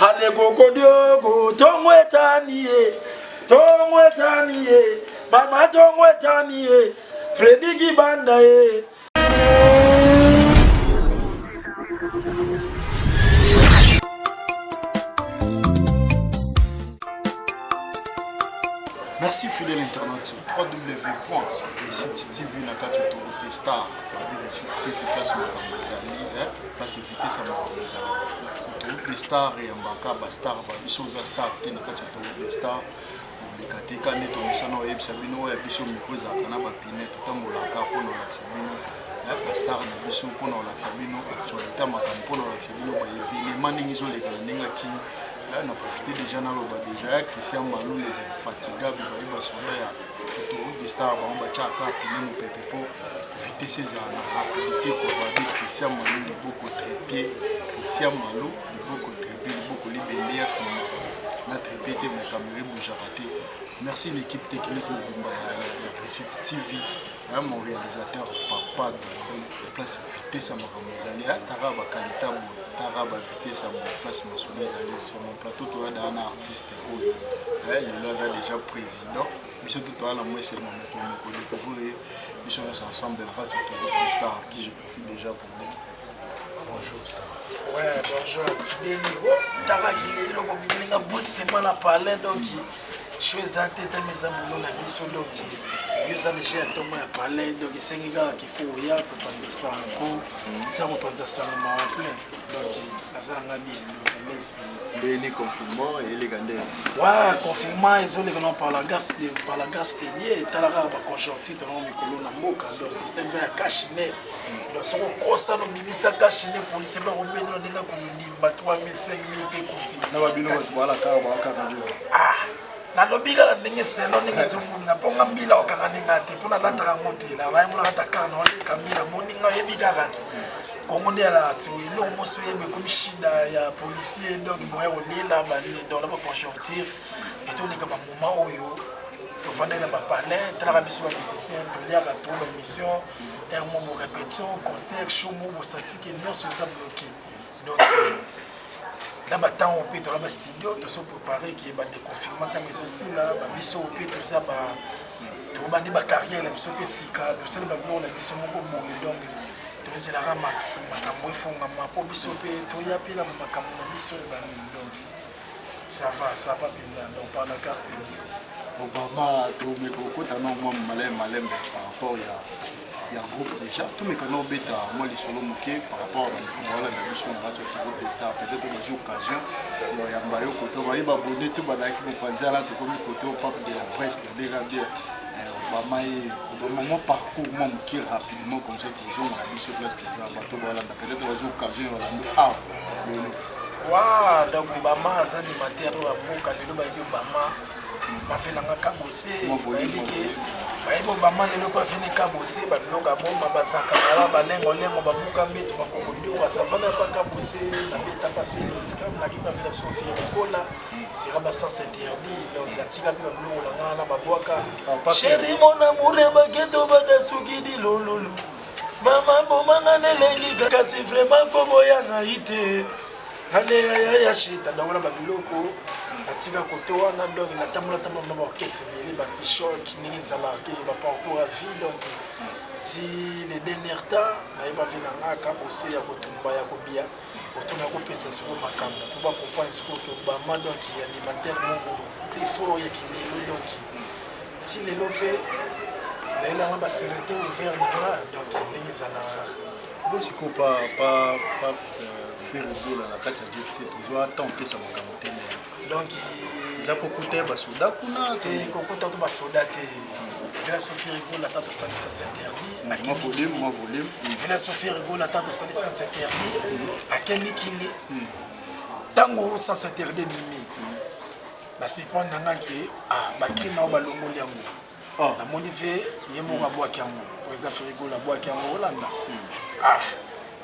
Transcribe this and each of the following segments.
Alekokodioko tongo etani ye tongo etani ye mama tongo etani ye Fredi Kibanda ye. Merci fidèle internaute sur www.réussite-tv na kati autoroute des stars. Réussite TV place makambo ezali, place vitesse ya makambo ezali. Autoroute des stars eyambaka ba star ba biso oza star te na kati ya autoroute des stars. Oleka te ka nde tomesana oyebisa bino oyo ya biso micro ezalaka na ba pine totambolaka mpo na olakisa bino ba star na biso mpo na olakisa bino actualité ya makambo mpo na olakisa bino ba événement ndenge ezoleka na ndenge ya king. Na profite déjà naloba déjà ya Christian Malou les infatigables baye basoda ya autoroute des stars bango batiaka pine mopepe mpo vitesse ezala na rapidité kwa babi Christian Malou liboko trépied Christian Malou liboko trépied liboko libende ya filmaka na trépied te mais caméra eboujaka te. Merci l'équipe technique mobimba ya Réussite TV, mon réalisateur Papa Doudou, place vitesse ya makambo ezali tara ba qualité boye tara ba vitesse ya boye place masolo ezali sur mon plateau toya daa na artiste oyo lelo aza déjà président biso to toya na mwese moto moko découvrir biso nyonso ensemble kati autoroute de star qui je profite déjà pour dire bonjour star. Ouais, bonjour Tibeli. Oh, taraki lelo bobiminga boxema na palais donc show eza te teme eza boulot na biso donc yo eza deja ya ntongo ya palais donc esengi kaka kifo oya kopanza sango mpo sa kopanza sango mawa plein donc naza nanga bien donc alaise. Ndeni confinement eleka nde ouais confinement ezoleka na par la grâce de par la grâce de Dieu etala kaka ba conjoncture tongo mikolo na mboka donc système ya cash ne donc soko kosa no bimisa cash ne policier ba kobeta na ndenge kolundimba 3000 5000 pe kufi na ba bino wala kaka ba kaka bino ah nalobi kaka ndenge selo ndenge ezomona mpo nga mbila okanga ndenge te mpo nalataka yango te nabayango nakata kaka na oleka mbila moninga oyebi kaka ti kongo nde alaka ti eloko moso oyeba ekomi shida ya policier donc moya kolela banini donc na baconjoncture etoleka bamoment oyo tovandaki na bapalin talaka biso bamusicien toliaka trop baémission aire mo bo répétition concert show mo bosatike nyonso eza bloqué donc na batango mpe toza bastudio tozo prépare ke badeconfinement ntango ezosila babiso mpe toza ba tobandi bacarrière na biso mpe sika tosali babiloko na biso moko boye donc tozelaka makambo efongama mpo biso mpe toya mpe na makambo na biso banini donc ça va, ça va mpenza donc par la grâce de Dieu. Obama tomeka okota na mwa malembe malembe par rapport ya ya groupe déjà tomeka na obeta mwa lisolo moke par rapport ya bandeko baolanda biso na kati ya groupe de star peut-être bazwi occasion ya yamba yo koto baye babone to bazalaki mopanzi wana tokomi koto pape de la presse na ndenge bien Obama ye Obama mwa parcours mwa moke rapidement comme ça tozonga na biso place toza bato baolanda peut-être bazwi occasion ya olanda awa lelo. Wa donc Obama aza animateur ya mboka lelo bayebi Obama bafelanga kabose bayebi ke bayebi Obama lelo mpe afini kabose babiloko ya boma basakamala balengolengo babuka mbeto bakokodio basavana pa kabose nabeta paseloskam naki bafela biso fierekola sera ba sens interdit donc natika mpe babiloko na ngai na babwaka sheri mon amour baketo badasuki dilololo mama bomanga nelengi kasi vraiment koboya ngai te aleyayaya shita donc wana babiloko natika koto wana donc natambola tambola na baorchestre ebele bantichoc ndenge ezalaka baparcours ya vie donc ti le dernier temps nayeba vie na nga kabose ya kotumba ya kobia koto nakopesa sikoyo makambo mpo bacomprendre sikoyo ke Obama donc animateur moko plus fort ya kilelo donc ti lelo mpe nayelanga baserete ouvert na nga donc ndenge ezalaka. Bo sikoyo pa pa pa Ferre Gola na kati ya jet set ozwa temps opesa makambo te mais donc eza kokuta ya basoda kuna te kokuta to basoda te Villa Sophie Rigola ata tosali sens interdit mwa volume mwa volume Villa Sophie Rigola ata tosali sens interdit akemi kili ntango sens interdit ebimi basepane na ngai ke ah bakri na yo balongoli yango namoni ve ye moko abwaki yango président Ferre abwaki yango olanda ah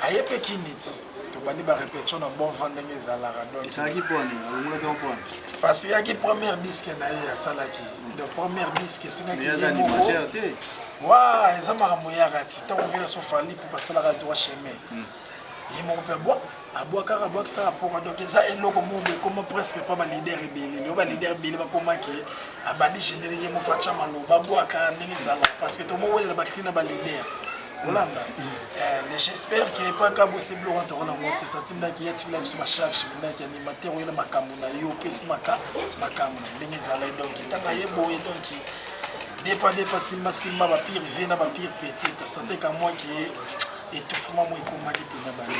aye mpe kiniti tobandi barépétition na bon vent ndenge ezalaka donc ezalaki poni alongolaki yango poni parce que yaki première disque na ye asalaki donc première disque esengaki ye moko wa eza makambo eyaka ti ntango vela so fali mpo basalaka droit chemin ye moko mpe abwa. Abwakaka, abwakisaka pokwa. Donc eza eloko moko boye ekoma presque pa baleader ebele. Lelo baleader ebele bakomaki abandi générique, ye moko atya maloba, abwaka ndenge ezala, parce que tomowelela bacri na baleader olanda. Mais j'espère que pa Kabose biloko wana tokona yango te. Satindaki ye atikela biso bacharge mindaki animateur oyela makambo na yo, opesi maka makambo ndenge ezala. Donc ntango aye boye, donc depa depa, simba simba, bapire vie na bapire petit asante kamwaki ye étouffement mo ekomaki mpena bani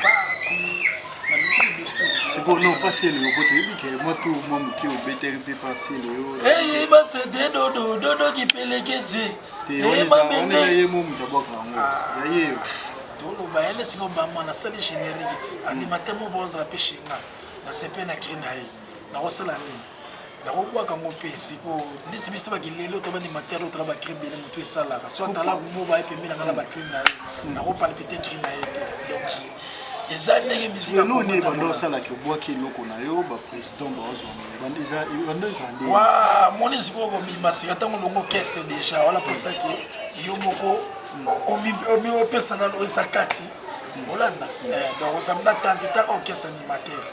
parti na liboso. Sikoyo non, pas Celeo, po toyebi ke mwa tour mwa moke obetaki mpe pa Celeo. Eyi basede dodo dodo kipelekeze. Te, wana eza ye mo moto abwaka yango ya ye. Toloba ye neti Obama nasali générique ti animateur mo bozala mpe shenga nasepe na cri na ye, nakosala nini? Nakobwaka yango mpe. Siko ndeti biso baki lelo to baanimateur oyo tola bacri ebele, moto esalaka so atala mo baye pembe na nga na bacri na ye, nakopalpite cri na ye te. Donc eza ndenge musique. Eloko nini bando osalaki, obwaki eloko na yo, baprésident baozwa bando ezala nde? Wa moni sikoyo kobima sika ntango longo kese déjà wana mposaki yo moko opesa nano eza kati olanda. Donc ozambi na tante taka orchestre animateur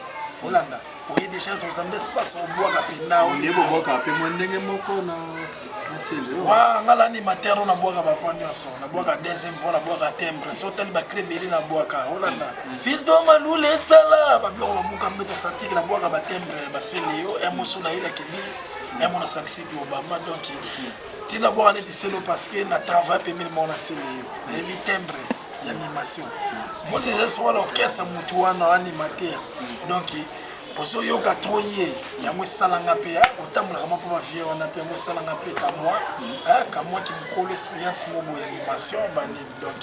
olanda, oye déjà ozambi espace obwaka mpena. Nde bobwaka mpe mwa ndenge moko na Celeo? Wa nga na animateur oyo nabwaka bavoix nyonso, nabwaka deuxième voix, nabwaka timbre. So otali bacri ebele nabwaka, olanda fils do malula esala babiloko babuka mbeto santike, nabwaka batimbre baCeleo ya moso nayelaki bi ya mona sangisiki Obama. Donc ntina bwaka neti Celeo parce que na travail pembeni moko na Celeo, nayebi timbre ya animation mo déjà. So wana orchestre motu wana animateur, donc ozoyoka trop ye, yango esalanga mpe otambolaka mwa mpo bavie wana mpe yango esalanga mpe kamwa kimokolo expérience mo boye animation banini. Donc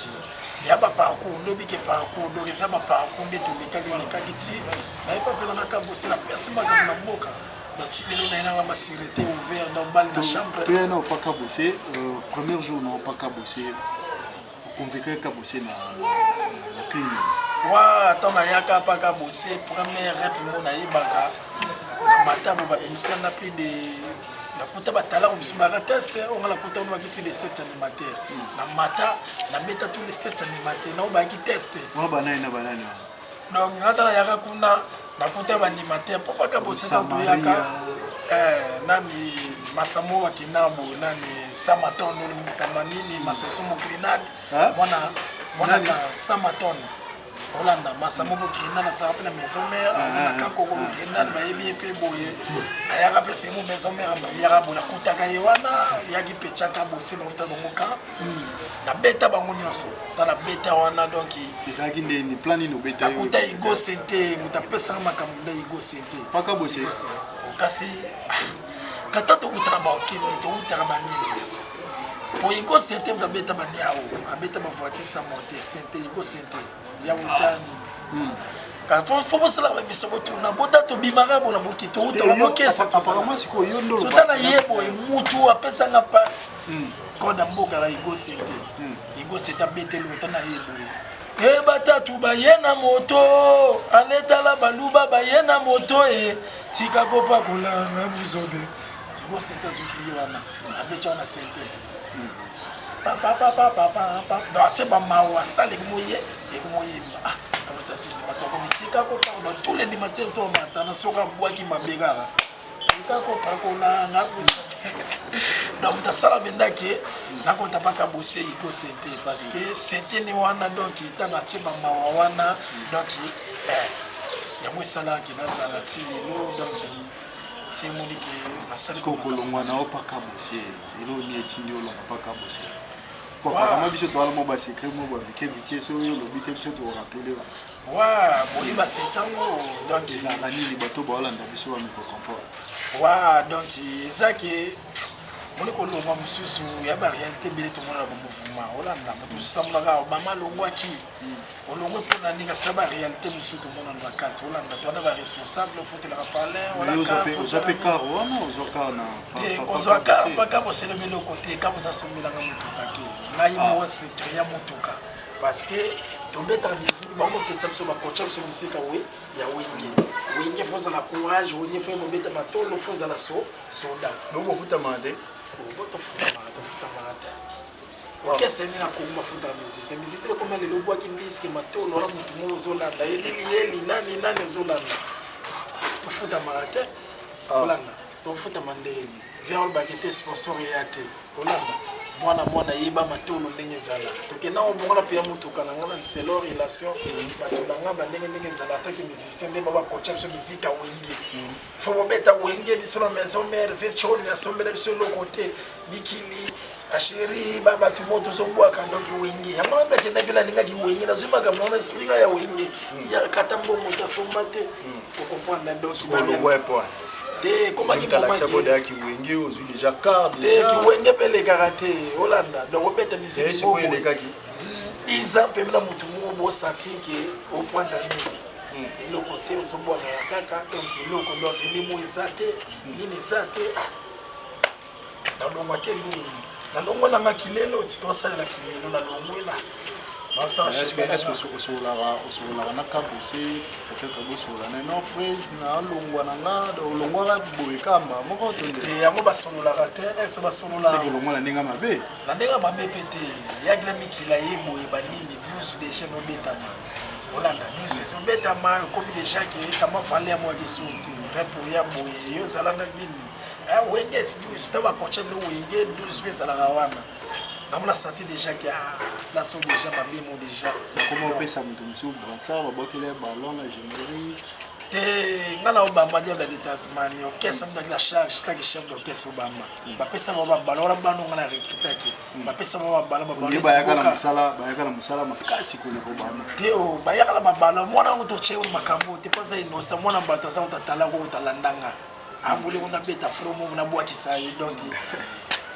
ya baparcours nde obike parcours, donc eza baparcours nde tolekaki olekaki ti naye pa velanga Kabose, napesi makambo na mboka. Donc ti lelo naye nanga basirete ouvert, donc bale na chambre. Toya na opa Kabose, premier jour na opa Kabose, oconvaincre Kabose na crime? Wa ntango nayaka pa Kabose, première rep mo nayebaka na matabo, babimiselanga plus de nakuta batalako biso baka test onga, nakuta ono baki plus de 7 animateur na mata, nabeta tous les 7 animateur nao bayaki test. Wana banani na banani wana? Donc nga tala yaka kuna, nakuta baanimateur mpo baka boseta toyaka nani masamo bakenda boye, nani Samaton olobisama nini masaso mo grenade mwana mwana ka Samaton olanda masamo bo grenade, asalaka mpe na Maison Mère na kakokolo grenade, bayebi ye mpe boye, ayaka mpe semo Maison Mère, ayaka boye, nakutaka ye wana yaki mpe tiaka bose bakuta bango ka nabeta bango nyonso ta nabeta wana. Donc Ezalaki ndeni, plan nini obeta yo? Nakuta Igo Sente, moto apesaka makambo nde Igo Sente. Paka Bose? Kasi kata tokutaka baokende tokutaka banini po Igo Sente moto abeta baniao, abeta bavoiture sans moteur. Sente, Igo Sente ya wutani. Fo bosalaka babiso botuna bota tobimaka bona moki toutaka bokesa. Apparemment sikoyo yo ndo Sota na ye boye, mutu apesanga mpasi code ya mboka ka Igo Sente. Igo Sente abeteli ota na ye boye e batatu baye na moto aletala baluba baye na moto e tika kopakola na buzobe. Igo Sente azuki ye wana, abeti wana sente papapapapapa, donc atie bamawa asala ekomoye ekomoyemba abosati bato bakomitika kopakola. Donc tous les animateurs to bamatana soki abwaki mabe kaka tika kopakola nga buzobe. Donc moto asala mendaki nakota mpaka bose Igo Sente, parce que sente ni wana. Donc ntango atie bamawa wana, donc yango esalaki nazala ti lelo. Donc ti emoni ke nasali. Sikoyo kolongwa na yo paka Bose, eloko nini etindi olongwa paka Bose? Po apparemment biso toala mo basecret mo babike bike, so oyo olobi te, biso tokorapele. Wa boyeba setango donc Ezalaka nini? Bato baolanda biso bamiko comprendre. Wa donc eza ke moni kolongwa mosusu ya baréalité ebele tomona na bamouvement olanda. Moto mosusu amonaka Obama alongwaki, olongwe mpona nini? Kasi na baréalité mosusu tomona na bakati olanda, towana baresponsable ofotelaka palin. Ozwa mpe car wana, ozwa car na Kozwa car mpaka boselemi eloko te. Ka bozasombelanga motuka te, ngai moko secret ya motuka, parce que tobetaka misiki, bango bapesa biso, bakocha biso misika we ya Wenge. Wenge fo ozala courage, Wenge fo mobeta matolo, fo ozala so soda. Bokofutamaka te? Bo tofutamaka, tofutamaka te. Orchestre nini na Congo bafutaka musicien? Musicien ekoma lelo obwaki disque matolo wana motu moko ozolanda ye nini yeli nani nani ozolanda. Tofutamaka te. Ah. Olanda. Tofutama ndenge nini? Viens olobaki te sponsor eya te. Olanda. Mwana mwana yeba matolo ndenge ezala. Tokenda ngo bongo na peya motuka na nga na selon relation bato na nga bandenge ndenge ezala ataki musicien nde ba kocha biso musique ya wenge. Faut bobeta wenge biso na maison mère ve choni asombela biso eloko te mikili basheri ba bato mo tozobwaka donc wenge yango wana nakenda mpe nalingaki wenge nazwi makambo wana esprit ya wenge hmm. ya kata mbongo te asomba te hmm. okomprendre donc te ekomaki te kiwenge mpe elekaka te olanda donc obeta misiki 10 ans pembe na motu moko bosanti ke oprendre nini hmm. eloko te ozobwakaka kaka donc eloko do aveni mo eza te nini eza te ah. Nalongwa te nini nalongwa nanga kilelo ti tosalela kilelo nalongwela osololaka na kabose peut-être bosolola na non prise nalongwa na nga olongwaka boye kamba moko tonde yango basololaka te ese basololaka olongwa na ndenge mabe na ndenge mabe mpe te yaki na mikila ye boye banini 12 deja nobetama olanda 12 ezobetama ekomi deja ke kama fale ya mwaki suti repo ya boye yo ozala na nini Eh, wenge 12 ta bakocha bino wenge 12 mpe ezalaka wana namona senti déjà ke ah, place oyo déjà mabe mo déjà bakoma opesa moto mosusu brassard babwakela ye ballon na générique te nga na obama diable de tasmanie orchestre mutaki na charge taki chef d'orchestre obama hmm. bapesa bango babalo wana bano nga na recrutaki hmm. bapesa bango babalo babayaka na mosala bayaka na mosala makasi koleka obama te o oh, bayaka na babalo mwana yango totie makambo te mpo aza inosa mwana bato aza kotatalako kotalandanga abule kuna beta fromo na bwakisa ye donc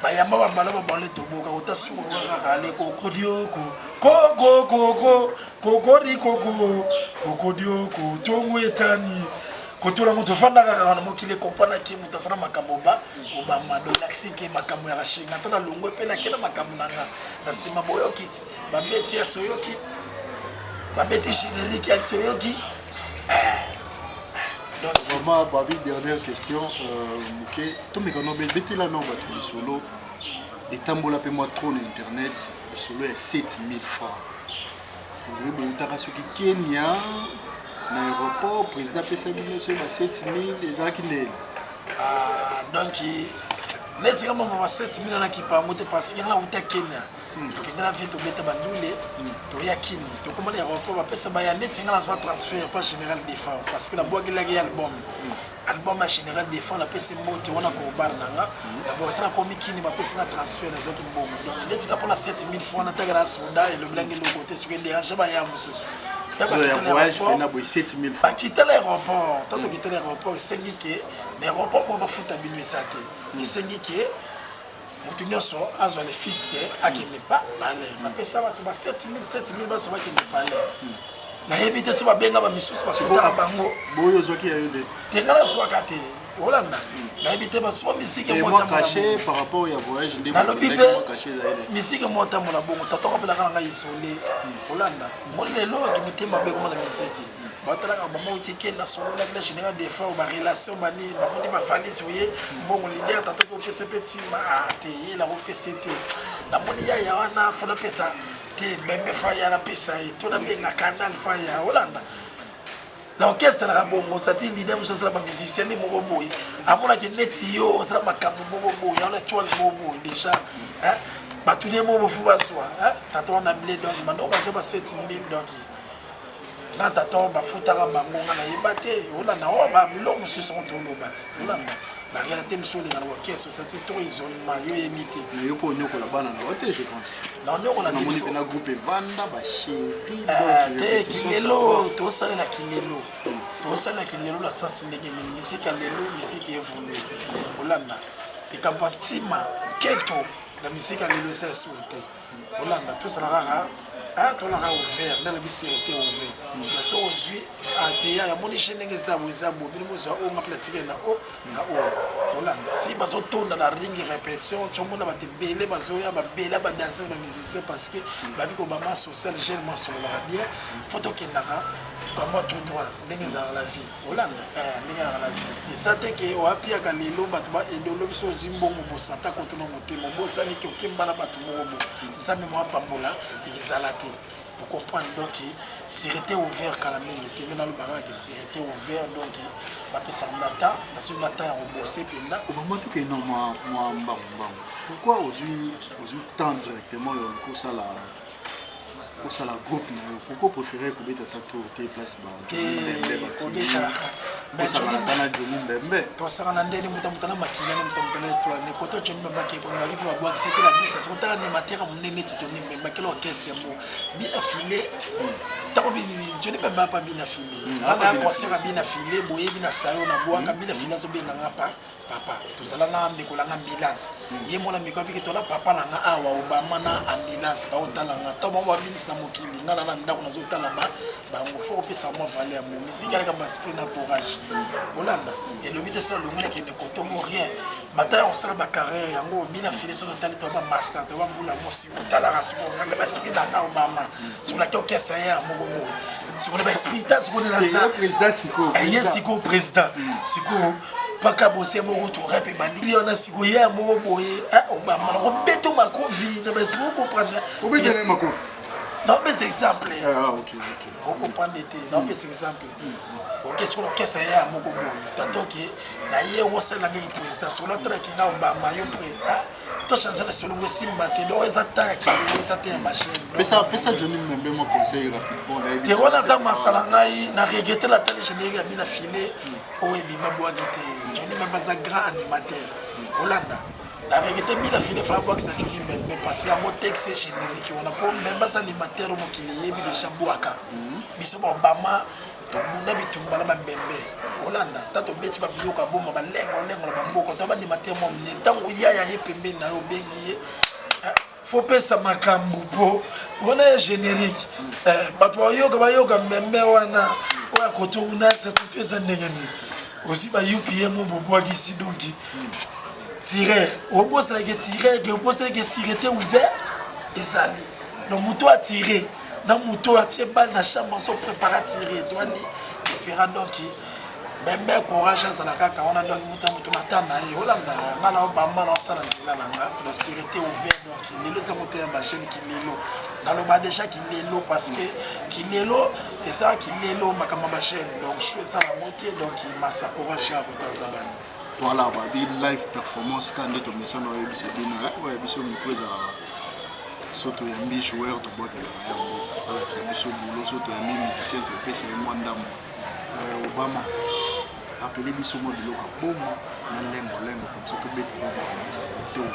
bayamba babala babala etoboka kota suka kaka ale kokodioko kokokoko kokorikoko kokodioko tongo etani kotola moto ofanda kaka wana mokili ekompanaki moto asala makambo ba obama dolakisi ke makambo ya rashinga ata na longwe mpe nakela makambo na nga na nsima boyoki babeti ya soyoki babeti générique ya soyoki eh. Donc, vraiment babi dernière question euh, moke tomeka no betela nao bato lisolo etambola mpe mwa trop na internet lisolo ya 7000 francs ondire boutaka soki kenya na aéroport président apesa bino soki ba 7000 ezalaki ndeni ah, donc neti kama ba 7000 na kipango te parce que nga nauta kenya tokende na vie tobeta bandule toya kini tokoma na aéroport bapesa baya neti nga nazwa transfert pa général defao parce que nabwakelaki ye album album ya général defao napesi mbote wana kobar na nga nabwaka ta nakomi kini bapesi nga transfert nazwaki mbongo donc neti nga mpona 7000 francs nataka na soda elobelangi eloko te soki ederange baya mosusu bakita na aéroport ta tokita na aéroport esengi ke na aéroport mpo bafuta bino eza te esengi ke moto nyonso azwa le fils ke akende pa palais bapesa bato ba 7000 7000 baso bakende palais nayebi te so babenga bamisusu bafutaka bango boyo ozwaki ya yo te te nga nazwaka te olanda nayebi te basuba misike nalobi mpe misike mwa otambola bongo tata kapelaka na ngai isole olanda moni lelo mitema mabe komona misiki batalaka bango otike nasololaki na général defort barelation bani bamoni bavalise oye mbongo leader tata opesa mpe ntima ah, te ye nakopesa te namoni yaya wana fo napesa te bembe fo aya napesa ye to nabenga canal fo aya olanda na orchestre ezalaka bongo sati leader mosusu asala bamusicien nde moko boye amonaki neti yo osala makambo moko boye wana etoile moko boye déjà bato nde moko bofu bazwa tata wana ble donc bandoko bazwa ba 7000 donc na tata oyo bafutaka bango nga nayeba te olanda oyo biloko mosusu yango toloba ti olanda barealité mosusu oleka na bakese osati trop isolement yo oyebi te yo mpo onyokola bana na yo te je pense na onyokola namoni mpe na groupe evanda basheri eh, te kilelo tosalela kilelo tosalela kilelo na sens ndenge nini misiki ya lelo misiki evolue olanda likambo ya ntima keto na misiki ya lelo eza esuku te Olanda tozala kaka ah, tolaka ouvert nde alobi serete ouvert ya soki ozwi ateya ah, yamoni che ndenge eza boye eza boye bino bozwa oyo nga mpe natikali na o na oyo olanda ti bazotonda na ringi répétition tiomona bato ebele bazoya babele badanseuse bamusicien parce que babi kobama social jeune mwa asololaka bien fo tokendaka Kamwa tout droit ndenge ezalaka la vie olanda eh, ndenge ezalaka la vie eza te ke oapiaka lelo bato baedolo biso ozwi mbongo bosata kotuna motema obosani ke okemba na bato moko bo nzambe mwa apambola ezala te ocomprendre. Donc sûreté ouvert kala mingi te nde nalobaka kaka sûreté ouvert. Donc bapesaka na temps, nasoki na temps ya kobose mpenza. Obama, tokende mwa mwa mbangu mbangu. Pourquoi ozwi temps directement ya kosala osala groupe na yo? Pourquoi préféré kobeta ta tour te place? Te, kobeta. Osangana na Johnny Mbembe. Tosaka na ndeni muta na makila ne muta na étoile ne koto. Johnny Mbembe ake kongaki mpe babwakisi te na bisa. Soki otala animateur ya monene neti Johnny Mbembe akela orchestre mo bina file, ntango Johnny Mbembe apa bina file wana concert ya bina file, boyebi na sayo na bwaka bina file, azobenganga pa papa. Tozala na ndeko nanga ambulance, ye mona miko apiki tola papa na nga awa. Obama na ambulance baotala nga ntango bango babinisa mokili, nga na ndako nazotala ba bango. Fo kopesa mwa valeur mo misiki aleka ba esprit na courage. Olanda elobi te so alongoli akende koto mo rien, bata ya kosala bacarrière yango bina file. So totali to bamaster to bambula mosi otalaka sikoyo na baesprit na nga Obama sokolaki orchestre ya moko boye, sikoyo na baesprit ta sikoyo président sikoyo. Ye sikoyo président sikoyo paka bose moko to rep ebandi wana sikoyo ye moko boye. Obama nakobeta makofi na baesprit, ocomprendre? Obetela makofi? Naopesa exemple, ocomprendre te? Naopesa exemple. Oke sikoyo orchestre ya moko boye, tata oke na ye osala ndenge président sikoyo natalaki nga Obama yo pre tochange na solongo esimba te. Donc eza ta ya kilelo, eza te ya machine. Pesa Johnny Mbembe mo conseil rapidement. Te, wana aza masala. Ngai na regrete na tali générique ya bina file oyo ebima bwaki te. Johnny Mbembe aza grand animateur, olanda na regrete bina file fala bwakisa Johnny Mbembe parce yango texte générique wana, mpo Mbembe aza animateur, mokili eyebi déjà bwaka biso baobama tobunda bitumba na bambembe. Olanda ta tobeti babiloko ya boma balengo lengo na bamboka to baanimateur mwa monene. Ntango yaya ye pembeni na yo, obengi ye, fo pesa makambo mpo wana ya générique, bato bayoka bayoka mbembe wana oyo akoto kuna se koto eza ndenge nini ozwi ba upm bobwakisi. Donc tireur obosalaki tireur ke obosalaki sûreté ouvert ezali. Donc moto atire na moto atie bale na chambre azo prépare atire toandi différent. Donc Mbembe courage azala kaka wana. Donc moto ya moto na ta na ye olanda nga na Obama na osala nzela na nga. Donc sûreté ouvert, donc lelo eza moto ya bajeune kilelo. Naloba déjà kilelo parce que kilelo eza kilelo makambo ya bajeune. Donc shu eza yango te. Donc masa courage ya koto aza bana. Voilà, babi live performance ka nde tomesana. Oyebisa bino oyo biso micro ezalaka so toyambi joueur, tobwakelaka yango alakisa biso boulot. So toyambi musicien, topesa ye mwa ndambo. Obama apele biso mwa biloko aboma na lengo lengo, comme ça tobetaka.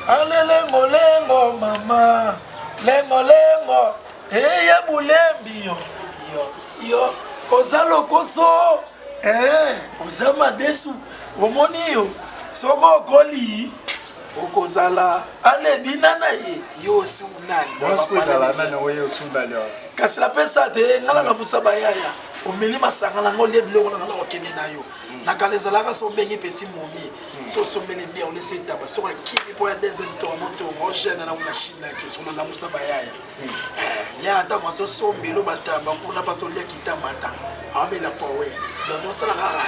Ale lengo lengo mama lengo lengo eye bulembi yo yo yo oza lokoso, oza madesu. Omoni yo soki okoli okozala alebi nana ye yo osi unani. Kasi napesa te nga na lamusa bayaya omeli masanga nanga, olie biloko nanga na kokende na yo. Na kala ezalaka so obengi petit momi, so osombeli bien, olesi etaba, soki akimi mpo ya deuxième tour motongo ogene na una chine nake so nalamusa bayaya ya ntango azosombelo bataba kuna mpe azolia kitamata, aomela power. Donc tosala kaka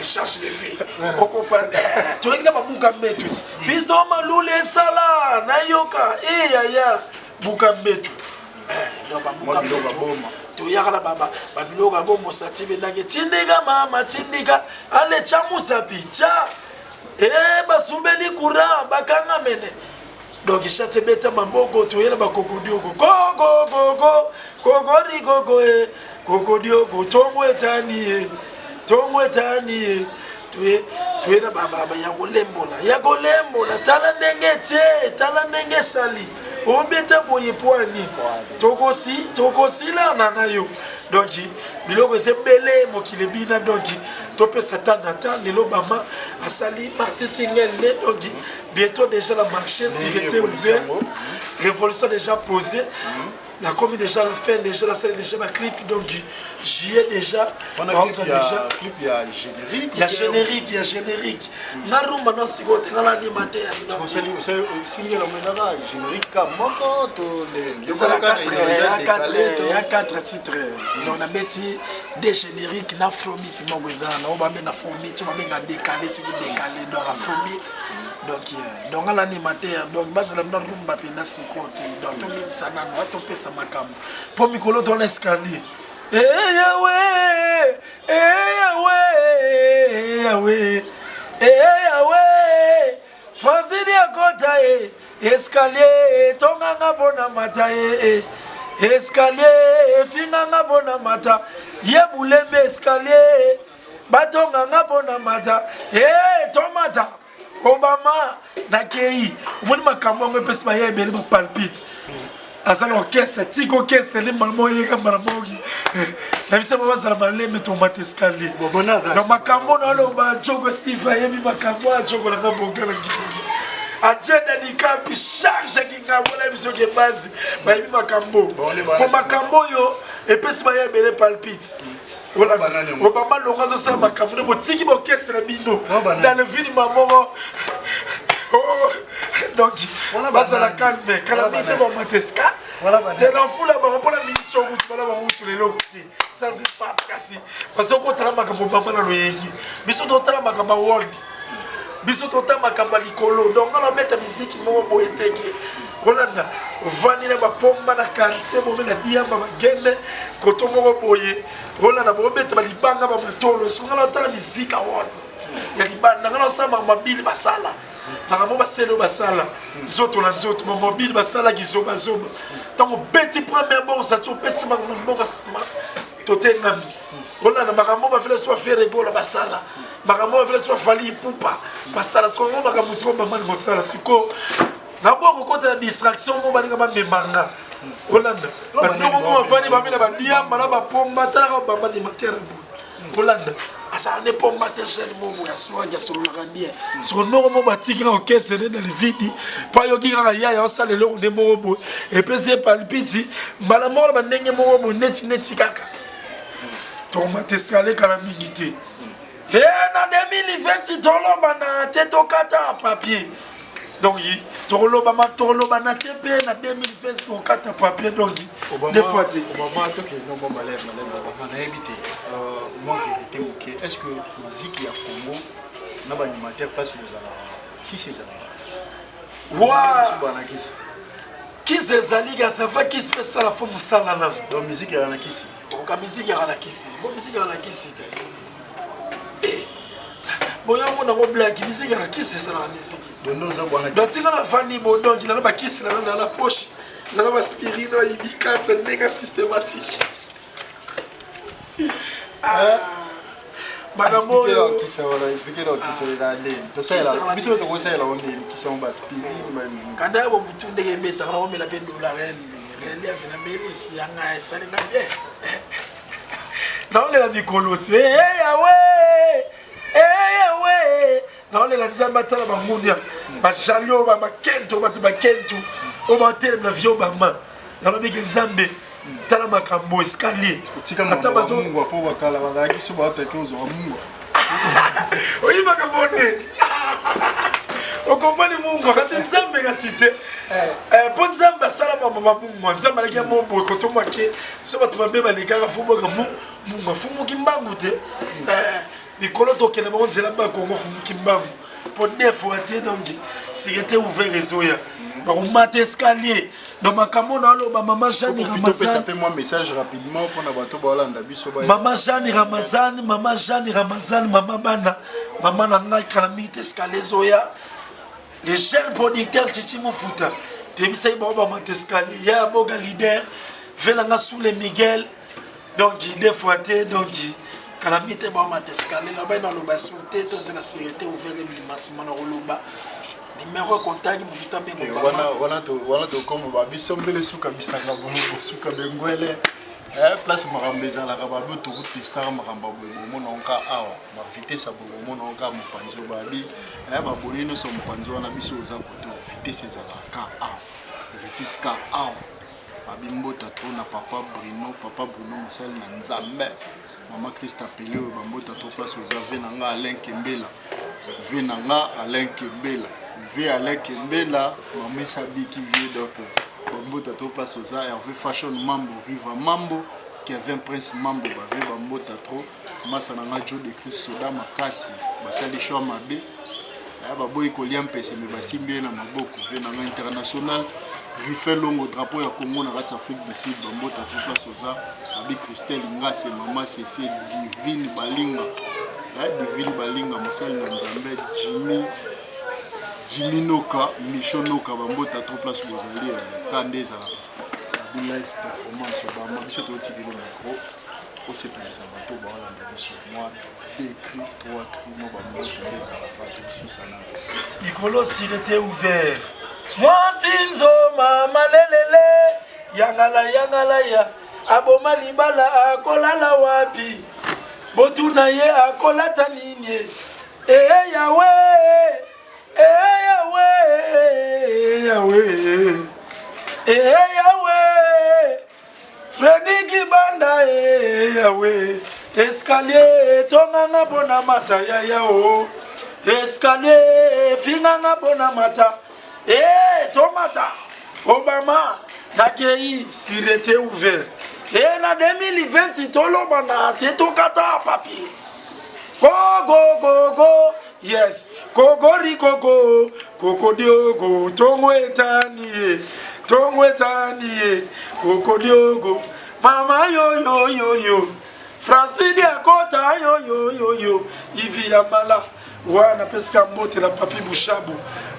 échange de vie, okomprendre? Toyaki na babuka mbetu, fils do malula esala nayoka eyaya buka mbetu. Donc babuka mbetu toyaka na babiloko ya bombosa ti bendaki tindika mama tindika ale tya musapi tya e basubeli courant bakanga mene. Donc chasse ebeta maboko, toye na bakokodioko kokokoko kokorikoko e kokodioko tongo etani ye tongo etani ye toye toye na bababa ya kolembola ya kolembola. Tala ndenge etie, tala ndenge esali obeta boye pwani tokosi tokosilana na yo. Donc biloko eza ebele, mokili ebina. Donc topesa ta na ta. Lelo bama asali maxi single ne, donc bientôt déjà la marché sûreté ouvert, révolution déjà posée. Nakomi déjà la fin, déjà nasali déjà baclip, donc juillet déjà. Baozwa déjà clip ya générique. Ya générique, ya générique. Na rumba na sikoyo te, nga na animateur. Single omenaka générique ka moko to? Ezala ya 4 titres. Donc nabeti de générique na afrobeat moko, eza na oyo babenga afrobeat, oyo babenga décalé, soki décalé, donc afrobeat. Donc nga na animateur, donc bazala na rumba mpenza sikoyo te. Donc tobimisa nano, atopesa makambo mpo mikolo tona escalier. Eyawe, eyawe, eyawe, eyawe, Francine akota ye escalier, tonganga mpona mata ye escalier, efinganga mpona mata ye bulembe escalier, batonganga mpona mata e tomata. Obama nakei, omoni makambo yango epesi baya ebele bapalpite. Aza na orchestre, tika orchestre nde mbala moko yeka, mbala moki na biso bazala maleme, tomata escalier. Na makambo na aloba, Jogo Steve ayebi makambo ya Jogo nanga bongala ngiringi, agenda likapi charge ya kingambo na biso ke base bayebi makambo, po makambo oyo epesi baya ebele palpite. Obama longo azosala makambo nde botiki baorchestre na bino dans le vide moko. Donc bazala calme, kala mingi te bamata escalier te. Na fula bango mpona mingi mutu bana bango mutu leloko te, ça se passe. Kasi parce que okotala makambo bama na loyengi, biso totala makambo ya world, biso totala makambo ya likolo. Donc nga nabeta misiki moko boye teke olanda ovandi na bapomba na quartier, bomela diamba, bagene koto moko boye, olanda bobeta balibanga bamatolo. Soki nga natala misika wana ya libanda, nga nasala makambo mabili, basala makambo basele oyo basala nzoto na nzoto, mamobile basalaki zobazoba. Ntango obeti première bonsa ti opesi bango na mboka nsima, totengami. Olanda makambo bafela so baFerre Gola basala, makambo bafela so baFally Ipupa basala. Siko makambo siko bamani kosala siko naboya kokota na distraction mo balinga bamemanga. Olanda bandoko mo bafandi bamela badiamba na bapomba, talaka bamba animateur boye. Olanda azala nde pomba te, jeune mobo ya swagi asololaka bien. Soko ndoko mo batiki kaka okese nde na lividi, mpo ayoki kaka yaya osala eloko nde moko boye, epesi ye palpiti mbala moko na bandenge moko boye, neti neti kaka tomata escalier kala mingi te. E na 2020 toloba na te, tokata papier. Donc tokoloba, tokoloba na te mpe na 2020 tokata papier, donc deux fois te. Obama, tokende mwa maleve maleve. Obama, nayebi te, mwa vérité moke, est ce que musique ya Congo na baanimateur place bozalaka, kisi ezalaka? Wa bana kisi. Kisi ezali, kasi afa kisi mpe esala fo mosala nano. Donc musique yaka na kisi? Tokoka, musique yaka na kisi, bo musique yaka na kisi te. Boyango nango blaki, musique yaka kisi, esalaka musique. Bondo oza bwana. Donc tika nafandi bo, donc nana bakisi nana na poche, nana baspirine, bayibikate ndenge systématique makambo oyo. Kisi wana, explique na kisi eza ndeni, tosalela biso, tokosalela ngo ndeni kisi yango, baspirine? Kanda ya bomutu ndenge ebetaka, na omela mpe dollar relief na melisi yanga esalinga bien. Naolela mikolo ti eyawe, eyawe, naolela Nzambe atala bangunia bajali oyo bakento, bato bakento oyo batelemela vie Obama. Nalobiki Nzambe tala makambo escalier. Ata mungwa, mpo bakala bazalaki so baataki ozwaka mungwa. Oyi makambo nde okompani mungwa, kasi Nzambe kasi te, mpo Nzambe asala mama mungwa. Nzambe alaki ya mombo ekotomake so bato mabe balekaka, fumboka mungwa, fumuki mbangu te. Mikolo tokende bango nzela bakongo, fumuki mbangu mpo deux fois te. Donc sûreté ouvert ezoya, bakomata escalier. Donc makambo na aloba, mama Jeanne Ramazan, mpe mwa message rapidement mpona bato baolanda biso. Mama Jeanne Ramazan, mama Jeanne Ramazan, mama bana, mama na ngai, kala mingi te escalier ezoya. Les jeunes producteurs Chichi Mofuta, toyebisaki bango bamata escalier ya boga leader velanga sous le Miguel. Donc deux fois te, donc kala mingi te bamata escalier. Nabai naloba sur te, tozela sûreté ouvert ebima, nsima na koloba numéro ya contact motu tabengo. Wana tokoma babiso mbele suka bisanga boloko suka bengwele place makambo ezalaka. Babi autoroute de star, makambo ya boye bomona onka awa, bavitesse ya boye bomona onka mopanzi oyo. Babi baboni nyonso mopanzi wana, biso oza koto vitesse ezalaka ka awa, réussite ka awa. Abi mbota trop na papa Bruno, papa Bruno mosali na Nzambe. Mama Christa Pele oyo bambota trop place oza ve na nga Alain Kembela. Ve na nga Alain Kembela. Ve Alain Kembela, mama esabiki vie donc bambota trop place oza Hervé Fashion Mambo, Riva Mambo, Kevin Prince Mambo ba ve bambota trop. Masa na nga Joe de Christ soda makasi basali choix mabe. Aya baboyi kolia mpese me basimbi ye na maboko ve na nga international Rufin Longo drapeau ya Congo na kati ya Afrique du Sud bambota tout place oza abi Christelle Ngase mama Sese Divine Balinga eh, Divine Balinga mosali na Nzambe Jimmy Jimmy Noka Micho Noka bambota trop place bozali eh, ka nde ezalaka abi live performance obama biso totikeli micro osepelisa bato baolanda biso mwa deux cri trois cri mwa bambote nde ezalaka tosisa na likolo sirete ouvert mwasi nzoma malelele yangala yangala ya aboma libala akolala wapi botuna ye akolata nini ee yawe ee yawe yawe ee yawe Fredi Kibanda eh, yawe escalier etonganga mpo na mata yaya o oh. escalier efinganga mpo na mata e eh, tomata Obama nakei sirete ouvert e na 2020 tolobana te tokata papier gogogogo Yes, kogori koko, kokodiogo, tongo etani ye, tongo etani ye, kokodiogo, mama yo yo yo yo, Francine akota yo yo yo yo, Ivi Yamala, wana pesika mbote na Papi Bushabu,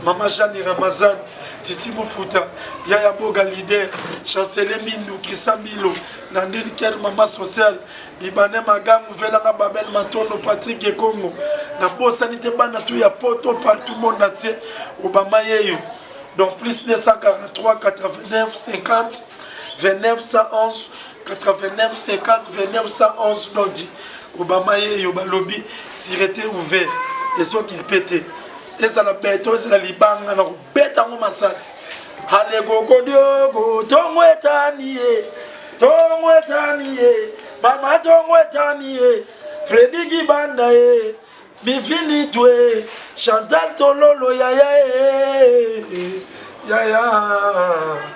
mama Jeanne Ramazan, Titi Mufuta, Yaya Boga leader, Chancelier Mindu, Christian Milo, Nandine Ker, mama sociale, Libanais Magangu velanga Babel Matondo Patrick Ekongo nabosani te bana tu ya poto partout monde entier Obama yeyo donc plus 243 89 50 29 111 89 50 29 111 donc Obama yeyo balobi sûreté ouvert esoki mpe te ezala beto ezala libanga na kobeta yango masasi alekokodiogo tongo etani ye tongo etani ye mama tongo etani ye fredi kibanda ye mivini twe chantal tololo yaya ye yaya.